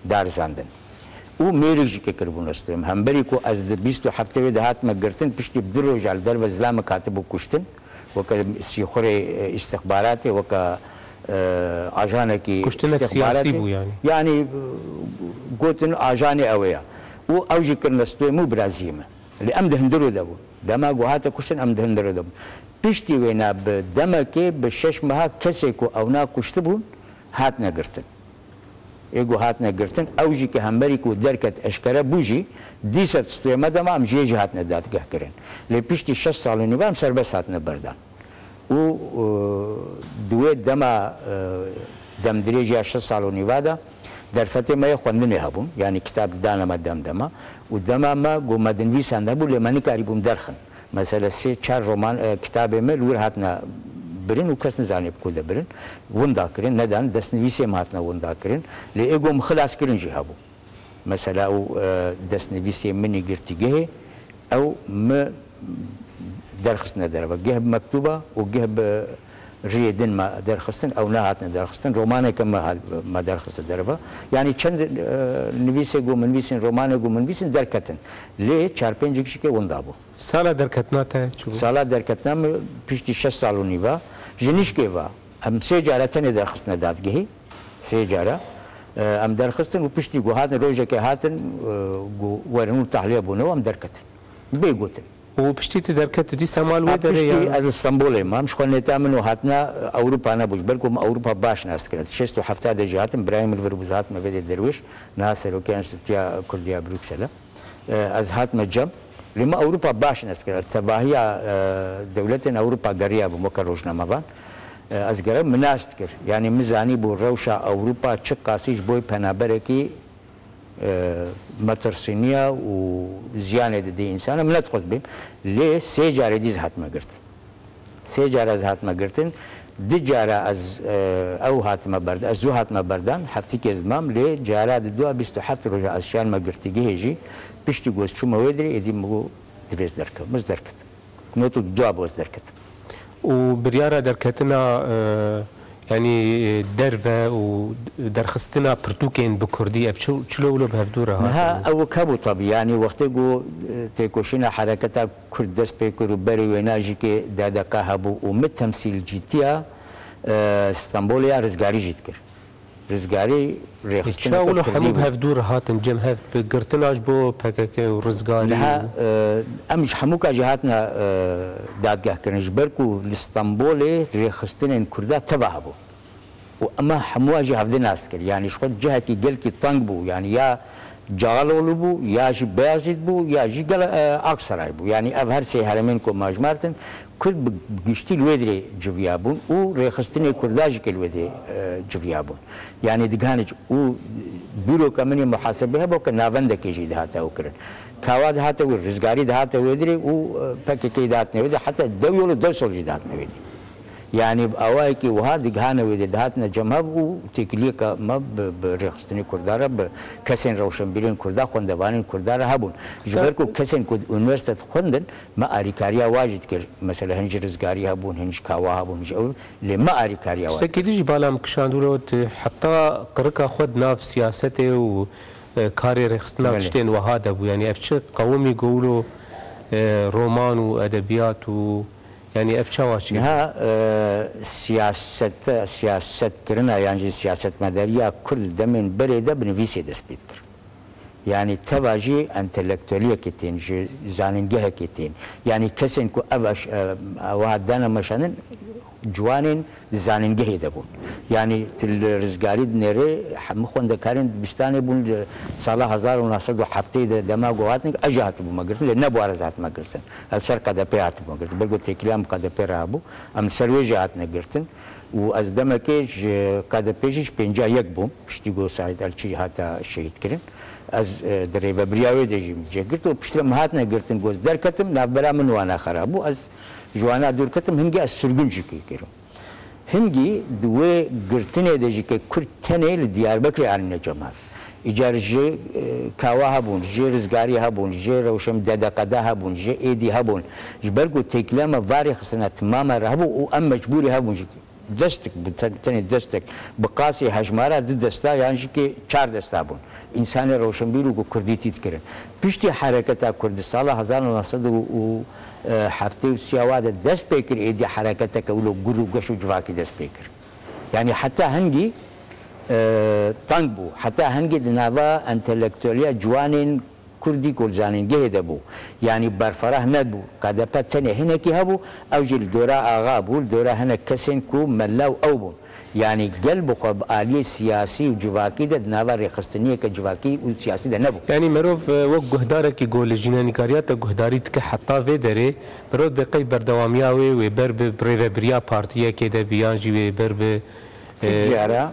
darizandin. Û mêrî jî kê kiribûne stûyê min. Hemberî ku ez di bîst û heftê wê de hatime girtin, piştî bi du roja li derve zilamek hatibû kuştin, weke sîxurê, e, îstixbaratê, weke, e, ajanekî îstixbaratê. Kuştinek siyasî bû yanî. Yanî, e, gotin ajanê ew ê ya. Û ew jî kirine stûyê min û biraziyê min. Lê em di hundirê de bûn. Dema ku hate kuştin, em di hundirê de bûn. Piştî wêna bi demekê, bi şeş meha kesê ku ewna kuştibûn, hatine girtin. Ê ku hatine girtin, ew jî ki hemberî ku derket eşkere bû jî, dîsa stûyê me dema em jê jî hatine dadgehkirin. Lê piştî şeş sal û nîva em serbest hatine berdan. Û, e, di wê dema, e, demdirêj ya şeş sal û nîva de derfetê me yê xwendinê hebûn, yanî kitab dane me dem dema û dema me ku me dinivîsan hebû, lê me nikarîbûn derxin. Mesela sê çar roman, e, kitabê me li wir hatine birin û kes nizanî bi ku de birin. Winda kirin, nedan, destnivîsê me hatine winda kirin. Lê ê ku em xilas kirin jî hebû. Mesela û, e, destnivîsê min ê girtîgehê, ew mi derxistine derve. Geh bi mektûba û geh bi riyê din me derxistin, ew nehatine derxistin. Romaneke me hat-, me derxiste derve. Yanî çend, e, nivîsê ku min nivîsîn, romanê ku min nivîsîn derketin. Lê çar pêncek jî ke winda bû. Sala derketina te çi bû? Sala derketina min piştî şeş sal û nîva, ji nişkê ve. Em sê cara tenê derxistine dadgehî. Sê cara, e, em derxistin û piştî ku hatin, rojekê hatin, e, ku werin û tahliye bûne û em derketin. Bê gotin. Û piştî tu derket, tu dîsa mal wê derê ya? Piştî ez li Stenbolê mam. Ji xwe nêta min û hatina Ewropa nebû. Ji ber ku min Ewropa baş nas dikir. Ez şêst û hefta de jî hatim, birayê min li vir bû, hatim vê dê derwêş. Niha serokê Enstîtuya Kurdî ya Brukselê. E, ez hatime cem. Lê min Ewropa baş nas dikir. Tevahiya, e, dewletên Ewropa geriyabûm weke rojnamevan. E, ez gerek min nas dikir. Yanî min zanîbû rewşa Ewropa çi qasî ji bo penaberekî, e, metirsîniya û ziyanê didê însana. Min nedixwest bêm. Lê sê carê dî ez hatime girtin. Sê cara ez hatime girtin. Du cara ez, e, ew hatime berdan, ez zû hatime berdan, heftîkê ez mam, lê cara di dua bîst û heft roja ez şanime girtîgehê jî, piştî ku ez çûme wê dirê, êdî min got, divê ez derkevim. Ez derketim. Nod û dua bû ez derketim. Û biryara derketina, e, yanî, e, derve û derxistina pirtûkên bi kurdî, ev çi, çilo wilo bi hevdû re hatin? Niha ew wek hebû tabi, yanî wextê ku, e, têkoşîna hereketa Kurd dest pê kir û berê wêna jî kê D D K hebû û min temsîlcîtiya, e, Stenbolê ya Rizgarî jî dikir. Rizgarî rêxistina Kurd kurdî bû. Çawa wilo hemû bi hevdû re hatin cem hev bi girtina ji bo P K K û Rizgarî? Niha, e, em ji hemûka jî hatine, e, dadgehkirin, ji ber ku li Stenbolê rêxistinên Kurda teva hebû. Û ema hemûa jî hevdî nas dikir. Yanî ji xwe cihekî gelkî teng bû. Yanî ya Cağaloğlu bû, ya jî Beyazît bû, ya jî gel, e, Aksaray bû. Yanî ev her sê herêmên ku me hejmartin, Kurd bi giştî li wê dirê civiyabûn û rêxistinê Kurda jî kê li wê dirê, e, civiyabûn. Yanî diganî û bîroka min ê muhasebê hebû ke navendekê jî dihate ew kirin. Kawa dihate wê, Rizgarî dihate wê dirê û, e, P K K dihatine wê dirê, heta dew yol û dew sol jî dihatine wê dirê. Yanî bi awayekî wiha digihane wê de dihatine cem hev û têkiliyeke me bi, bi rêxistinê Kurda re, bi kesên rewşenbîrên Kurda, xwendevanên Kurda re hebûn. Ji ber ku kesên ku unîversîte dixwendin, me alîkariya wa jî dikir. Mesela hin ji Rizgarî hebûn, hin ji Kawa hebûn, ji ew, lê me alîkariya wa dikir. Tiştekî din jî bala min kişand, wilo tu heta qirika xwe di nav siyasetê û, e, karê rêxistina Belê. tiştên wiha de bû. Yanî ev çi qewimî ku wilo, e, roman û edebiyat û, yanî ev çawa çêbû? Niha, e, siyasete, siyasetkirina yan jî siyasetmedariya Kurd di demên berê de bi nivîsê dest pê dikir. Yanî teva jî entelektueliyekê tên, ji zanîngehekê tên. Yanî kesên ku ev eş-, e, ewa dane meşandin, ciwanên di zanîngehê de bûn. Yanî tu li Rizgarî dinêrê, hemû xwendekarên dibistanê bûn li sala hezar û neh sed û heftê de dema ku hatin, ez jî hatibûme girtin, lê ne bi ware ez hatime girtin. Ez ser K D P hatibûme girtin. Ber ku têkiliya min K D P re hebû, em li ser wê jî hatine girtin. Û ez demekê ji K D P jî ji pênca yek bûm, piştî ku Saîd Elçî hate şehîdkirin. Ez, e, di rêvebiriya wê de jî min cih girt û piştre min hatine girtin, ku ez derketim, navbera min wana xera bû. Ez ji wana dûr ketim, hingî ez sirgûn jî kê kirim. Hingî di wê girtinê de jî ke Kurd tenê li Diyarbekirê anîne cem hev. Îcar ji, e, Kawa hebûn, ji Rizgarî hebûn, ji Rewşen D D Q D hebûn, ji êdî hebûn. Ji ber ku têkiliya me va rêxistina timame re hebû û em mecbûrî hebûn jî. Destek bû, ten-, tenê destek. Bi qasî hejmara du desta yan jî kê çar desta bûn. Însanê rewşenbîr û ku kurdîtî dikirin. Piştî hereketa Kurd di sala hezar û neh sed û heftê û sê wa de dest pê kir, êdî hereketeke wilo gur û geş û civakî dest pê kir. Yanî heta hingî, e, teng bû. Heta hingî di nava entelektueliya ciwanên Kurdî ku li zanîngehê de bû. Yanî berferah nebû. K D P tenê hinekî hebû, ew jî li dora axa bû, li dora hinek kesên ku mela û ew bûn. Yanî gel bi xwe bi aliyê siyasî û civakî de di nava rêxistiniyeke civakî û siyasî de nebû. Yanî merov, e, wek guhdarekî ku li jînanîkariya te guhdarî dike heta vê derê, merov dibê qey berdewamiya wê, wê ber bi rêvebiriya partiyekê de bi yan jî wê ber bi, Ti e, cara,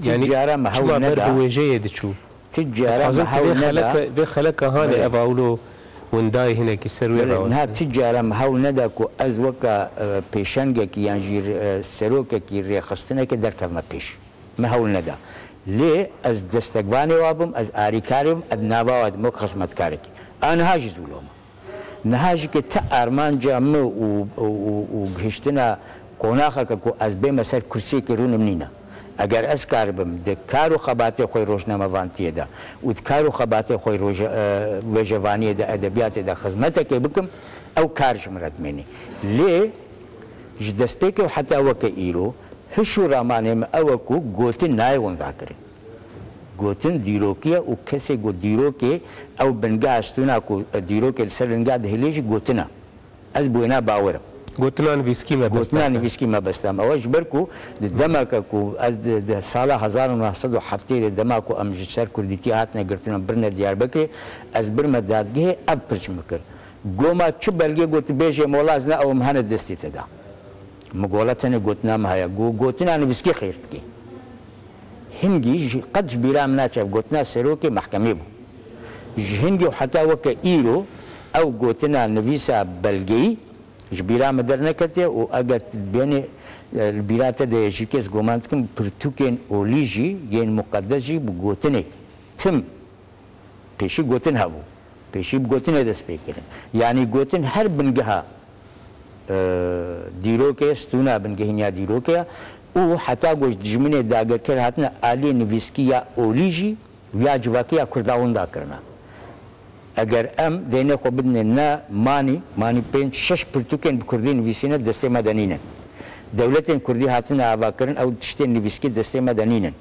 ti yanî cara me hewl çima ber neda. Bi wêjeyê diçû? Ti cara Dixwazim me tu vê hewl neda. Xeleke, vê xeleke hanê Belê. Eva wilo windayê hinekî ser wê Belê, niha rawestî. Ti cara me hewl neda ku ez weka, e, pêşengekî yan jî, e, serokekî rêxistinekê derkevme pêş. Me hewl neda. Lê ez destekvanê wa bim, ez arîkarê bim, ez nava wa dim wek xizmetkarekî. A niha jî zûlo me. Niha jî ke ti armanca min û, û, û, û gihiştina qonaxeke ku ez bême ser kursiyekê rûnim nîne. Eger ez karibim di kar û xebatê xwe rojnamevantiyê de û di kar û xebatê xwe roje-, e, wêjevaniyê de, edebiyatê de xizmetekê bikim, ew kar ji min re dimênî. Lê ji destpêkê û heta weke îro, hiş û ramanê min ew e ku gotin nayê winda kirin. Gotin dîrokî ye û kesê ku dîrokê, ew bingeha stûna ku dîrokê li ser linga dihêlê jî gotin e. Ez bi wêna bawer im. Gotina nivîskî mebest e. Gotina nivîskî mebest e. Ew e ji ber ku di demeke ku ez di, di sala hezar û neh sed û heftê de dema ku em ji ser kurdîtî hatine girtin û em birine Diyarbekirê, ez birime dadgehê, ev pirç min kir. Goma çi belgê got bêjê mola ez ne ew em hene destê te de. Min gola tenê gotina min heye. Go-, gotina nivîskî xêr dikê. Hingî ji, qet ji bîra min naçe, ev gotina serokê mehkemê bû. Ji hingî û heta weke îro ew gotina nivîsa belgeyî ji bîra min derneketiye û eger tu bênê, e, li bîra te de ye jî kes goman dikim, pirtûkên olî jî, yên muqedes jî bi gotinek tim Pêşî gotin hebû. Pêşî bi gotinê dest pê kirin. Yanî gotin her bingeha, e, dîrokê, stûna bingehîn ya dîrokê ye û heta ku ji dijminê dagirker hatine aliyê nivîskî ya olî jî ya civakî ya Kurda winda kirine. Eger em deynê xwe bidine ne manî, manî pênc şeş pirtûkên bi kurdî nivîsîne destê me de nînin. Dewletên kurdî hatine avakirin, ew tiştên nivîskî destê me de nînin.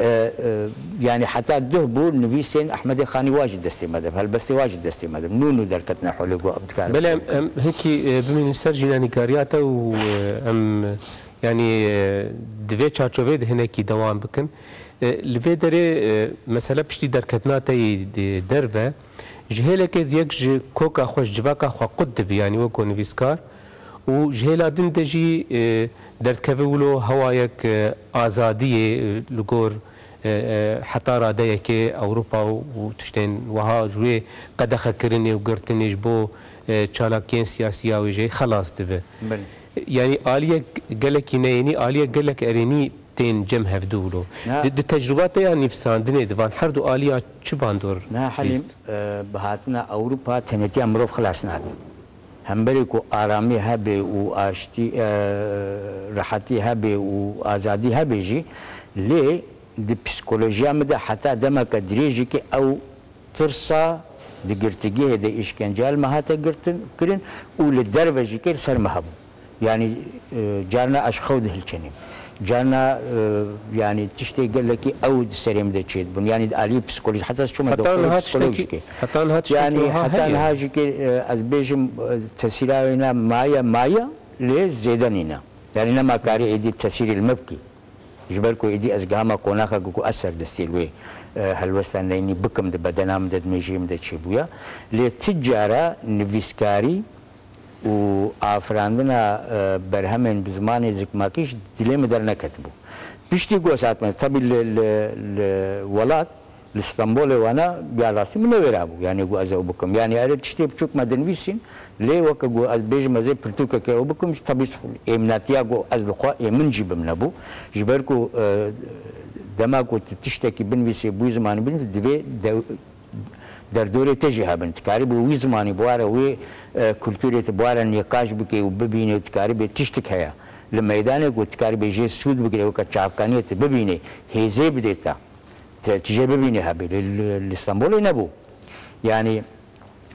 E, e, yanî heta duh bû nivîsên Ehmedê Xanî wa jî destê me de, helbestê wa jî destê me de. Nû nû derketine holê ku em dikarin. Belê, em, em hinkî, e, bimînin ser jînanîkariya te û, e, em, yanî, e, di vê çarçovê de hinekî dewam bikin. E, li vê derê, e, mesele piştî derketina te yî di derve, ji hêlekê di yek ji koka xwe, ji civaka xwe qut dibi, yanî wek ku nivîskar, û ji hêla din de jî, e, derdikeve wilo hewayek, e, azadiyê, e, li gor, e, e, heta radeyekê Ewropa û, û tiştên wiha ji wê qedexekirinê û girtinê ji bo, e, çalakiyên siyasî ya wêjeyê xelas dibe. Belê. Yanî aliyek gelekî neyênî, aliyek gelek erênî tên cem hevdû wilo. Na. Di, di tecrûba te ya nivîsandinê de van her du aliya çi bandor Na Helîm, bîst? e, bi hatina Ewropa tenêtiya mirov xilas nabe. Hemberê ku aramî hebe û aştî, e, rehetî hebe û azadî hebe jî, lê di psîkolojiya min de heta demeke dirêjî ki ew tirsa di girtîgehê de îşkenceyal me hate girtin, kirin û li derve jî kê li ser me hebû. Yanî, e, carna ez xew dihilçenim. Carna, e, yanî tiştê gelekî ew di serê min de çêdibûn. Yanî di aliyê psîkolojî, heta ez çûme Heta doktora niha psîkolojî tiştekî, kê. Heta niha tiştekî Yanî wiha heta heye? niha jî kê, e, ez bêjim, e, tesîra wê ne maye, maye, lê zêde nîne. Yanî nema karî êdî tesîrê li me bikî. Ji ber ku êdî ez gihama qonaxeke ku ez serdestê li wê, e, helwesta neyînî bikim di bedena min de, di mêjiyê min de çêbûya. Lê ti cara nivîskarî û afirandina, e, berhemên bi zimanê zikmakî ji dilê min derneketibû. Piştî ku ez hatime, tabî li, li, li welat, li Stenbolê wana ya rastî min newêrabû. Yanî ku ez ew bikim. Yanî erê tiştê biçûk me dinivîsîn, lê weke ku ez bêjim ez ê pirtûkeke ew bikim, ji tabî êmnatiya ku ez li xwe ê min jî bi min nebû. Ji ber ku, e, dema ku tu tiştekî binivîsê, bi wî zimanî binivîsê, divê dew-, derdorê te jî hebin. Dikarî bi wî zimanî, bi ware wê, e, kulturê te, bi ware nîqaş bikê û bibînê, dikarî bê tiştik heye li meydanê ku dikarî bê jê sûd bigirê, weke çavkaniyê te bibînê, hêzê bidê te. Te, tu jê bibînê hebê. Li, li, li Stenbolê nebû. Yanî,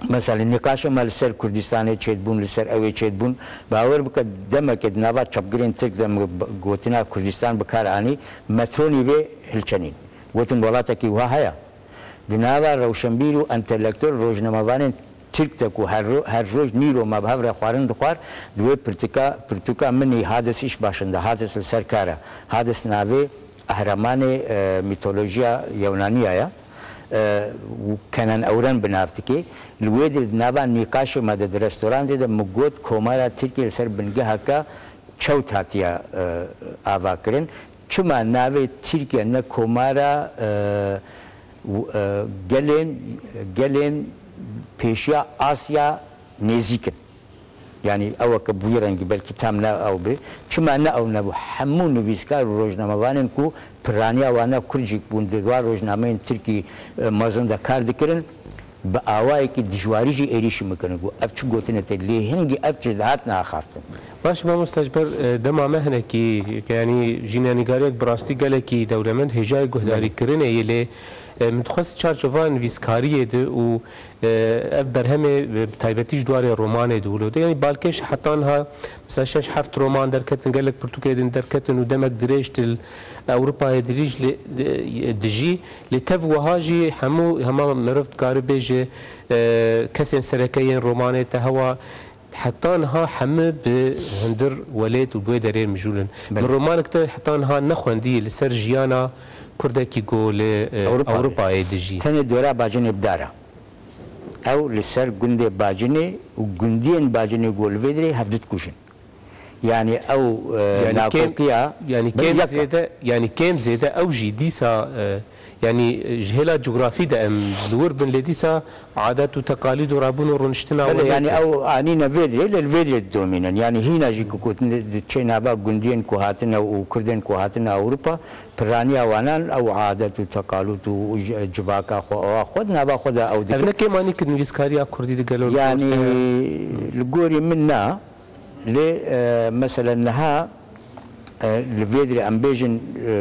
mesela, nîqaşê me li ser Kurdistanê çêdibûn, li ser ew ê çêdibûn. Bawer bike, demekê di nava çepgirên Tirk de min b-, gotina Kurdistan bi kar anî, metronî vê hilçenîn. Gotin, welatekî wiha heye. Di nava rewşenbîr û entelektuel, rojnamevanên Tirk de ku her ro-, her roj nîro me bi hev re xwarin dixwar, di wê pirtika, pirtûka min î Hades iş başında, Hades li ser kar e. Hades navê qehremanê, e, mîtolojiya Yewnaniya ye. E, û Kenan Ewren bi nav dike. Li wê di nava nîqaşê me de di restorantê de min got, komara Tirkiye li ser bingeheke çewt hatiye, e, avakirin. Çima navê Tirkiye ne komara, e, û, e, gelên, gelên pêşiya Asya nêzîk in? Yanî ew ke bi wî rengî, belkî tam ne ew bê. Çima ne ew nebû? Hemû nivîskar û rojnamevanên ku piraniya wan ne Kurd jî bûn, di wan rojnameyên Tirkî, e, mezin de kar dikirin, bi awayekî dijwarî jî êrîşî min kirin. Ku ev çi gotinê te? Lê hingî ev tişt dihatine axaftin. Baş, mamoste, ji ber, e, dema me hinekî, yanî jîneyanîgariyek bi rastî gelekî dewlemend, hêjayê guhdarîkirinê ye, lê, e, min dixwest çarçova nivîskariyê de û, e, ev berhemê, e, bi taybetî ji dwarê romanê de wilo de. Yanî balkêş heta niha, mesela şeş heft roman derketin, gelek pirtûkê din derketin û demek dirêj di Ewropayê dirîj li, di, dijî. Lê tev wiha jî hemû, hema meriv dikare bêje, e, kesên sereke yên romanê te hewa, heta niha hemû bi hundir welêt û bi wê derê mijûl in. Belê. Min romanek te heta niha nexwendî li ser jiyana Kurdekî ku li, e, Ewropa Ewropayê dijî. Tenê dora Bacinê bi dar e. Ew li ser gundê Bacinê û gundiyên Bacinê ku li vê derê hev dikujin. Yanî ew, e, Yanî kêm, nakokiya yanî bin kêm yek e. zêde, yanî kêm zêde ew jî dîsa, e, yanî, e, ji hêla cografî de em li wir bin, lê dîsa adet û teqalîd û rabûn û rûniştina Belê, wan yanî neke. ew anîne vê dirê, lê li vê dirê didomînin. Yanî hîna jî ku gotin diçe nava gundiyên ku hatine û Kurdên ku hatine Ewropa, piraniya wanan ew adet û teqalût û, û ji-, civaka xwe, ewa xwe di nava xwe de ew dikin. Ev ne kêm anî ki nivîskariya Kurdî di gelo li Yanî gor heye? li gorî min na, Lê, e, mesela niha, e, li vê dirê em bêjin, e,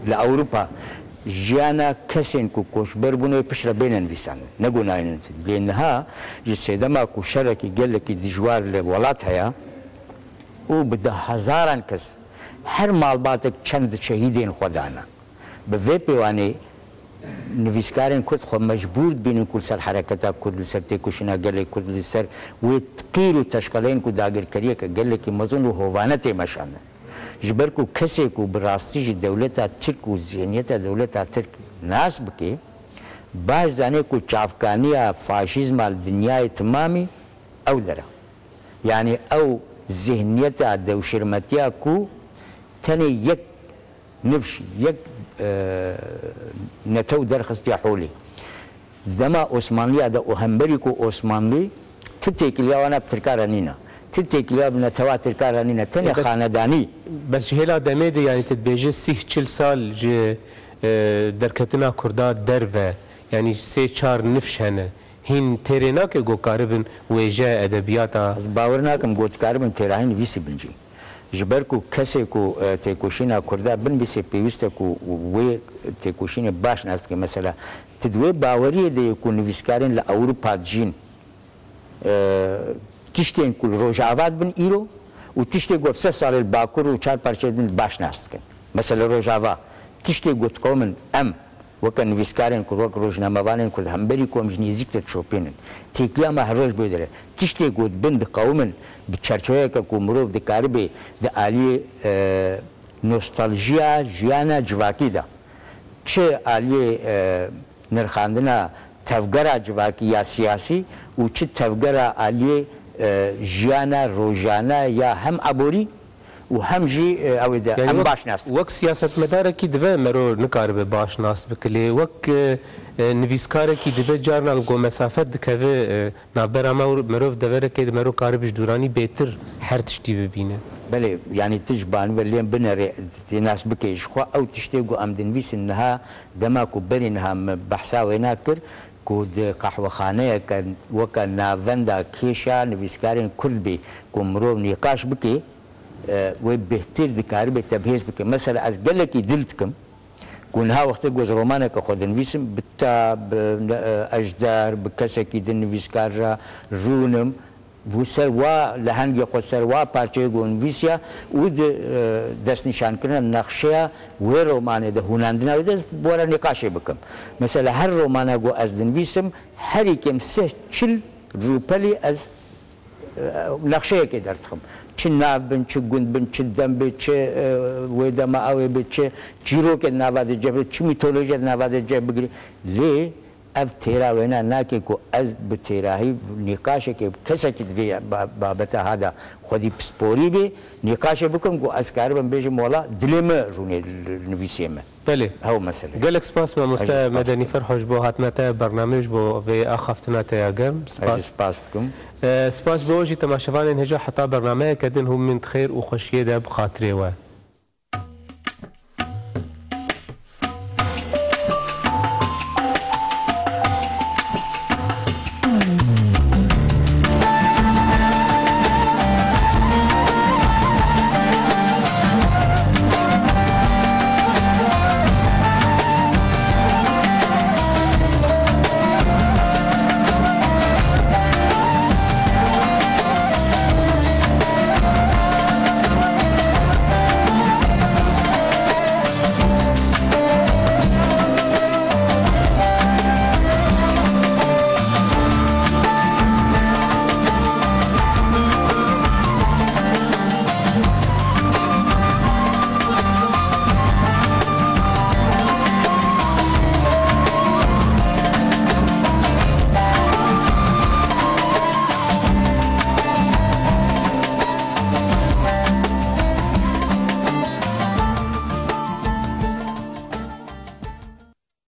li Ewropa jiyana kesên ku koçber bûne piştre bêne nivîsandin. Ne ku nayên nivîsandin. Lê niha ji sedema ku şerekî gelekî dijwar li welat heye û bi deh hezaran kes her malbatek çend şehîdên xwe dane. Bi vê pêwanê nivîskarên Kurd xwe mecbûr dibînin ku li ser hereketa Kurd, li ser têkoşîna gelê Kurd, li ser wê qîr û teşqeleyên ku dagirkeriyeke gelekî mezin û hovane tê meşandin. Ji ber ku kesê ku bi rastî jî dewleta Tirk û zihniyeta dewleta Tirk nas bike, baş zane ku çavkaniya faşîzma li dinyayê timamî ew der e. Yanî ew zihniyeta dewşirmetiya ku tenê yek nifş, yek, e, netew derxistiye holê. Dema Osmanliya de û hemberî ku Osmanlî ti têkiliya wana bi Tirka re nîne. Ti têkiliya bi netewa tirka re nîne, tenê Bes xanedanî. Bes ji hêla demê de, yanî, tu dibêje sîh çil sal ji, e, derketina Kurda derve, yanî, sê çar nifş hene. Hîn têrê nake ku karibin wêje edebiyata Ez bawer nakim ku dikaribin têrahî nivîsî bin jî. Ji ber ku kesê ku, e, têkoşîna Kurda binivîsê, pêwîst e ku wê têkoşînê baş nas bike. Mesela, tu di wê baweriyê de yê ku nivîskarên li Ewropa dijîn, e, tiştên ku li Rojava dibin îro û tiştê ku ev sed salê li Bakur û çar parçeyê din baş nas dikin. Mesela Rojava, tiştê ku diqewimin em weke nivîskarên Kurd, weke rojnamevanên Kurd hemberî ku em ji nêzîk de dişopînin. Têkiliya me her roj bê dire. Tiştê ku dibin diqewimin bi çerçeveyeke ku mirov dikaribê di aliyê, e, nostaljiya jiyana civakî de. Çi aliyê, e, nirxandina tevgera civakî ya siyasî û çi tevgera aliyê, e, jiyana rojane ya hem aborî û hem jî, e, ew ê de Yanî em wek, baş nas dikin. Wek siyasetmedarekî dibe mero nikaribe baş nas bike, lê wek, e, e, nivîskarekî dibe carnan ku mesafet dikeve, e, navbera me û mirov deverekê de mero karibe ji dûranî bêtir her tiştî bibîne. Belê, yanî tu ji banive lê binerê tê nas bike. Ji xwe ew tiştê ku em dinivîsin niha, dema ku berî niha me behsa wêna kir, ku di qehwexaneyeke weke navenda kêşa nivîskarên Kurd bê, ku mirov nîqaş bike, e, wê bêhtir dikaribe tebhêz bike. Mesela ez gelekî dil dikim ku niha wextê ku ez romaneke xwe dinivîsim, bi ta, bi, e, ejder, bi kesekî din nivîskar re rûnim, bû ser wa lehengê xwe, ser wa parçeyê ku nivîsiya û di, e, destnîşankirina nexşeya wê romanê de, hûnandina wê de, ez bi we re nîqaşê bikim. Mesela her romana ku ez dinivîsim, herî kêm sih çil rûpelî ez, e, nexşeyekê derdixim. Çi nav bin, çi gund bin, çi dem bê, çi, e, wê dema ew ê bê, çi çîrokê di nava de cih bê, çi mîtolojiyê di nava de cih bigirê. Lê ev têra wêna nake ku ez bi têrahî nîqaşekê, kesekî di vê ba-, babeta ha de xwedî pisporî bê, nîqaşê bikim ku ez karibim bêjim, wela dilê min rûnê li nivîsê min. Belê. Hew mesele. Gelek spas mamoste Medenî Ferho ji bo hatina te bernameyê, ji bo vê axaftina te ya germ. Spas. Ez jî spas dikim. E, spas ji bo we jî temaşevanên hêja, heta bernameyeke din hûn min di xêr û xweşiyê de bi xatirê we.